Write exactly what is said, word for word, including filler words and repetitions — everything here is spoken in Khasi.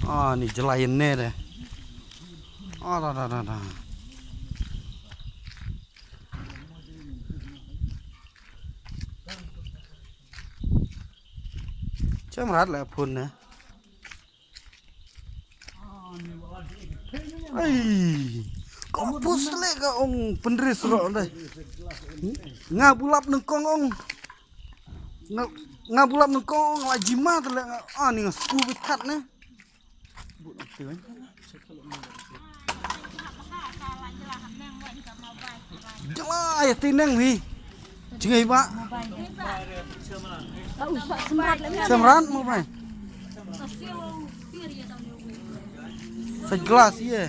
Ah, ni jela ïa ne de. Ah, da, da, da, da. Chem rat la phun ne. Ai. Ko pus le ka ong pendris ro de. Nga bulap nengkong ong. Nga, nga bulap nengkong ong la jima te le nga. Ah, ni nga sku bit kat ne. Jela ya tineng wi. Jingai ba. Semran mo bai. Sa glass ye.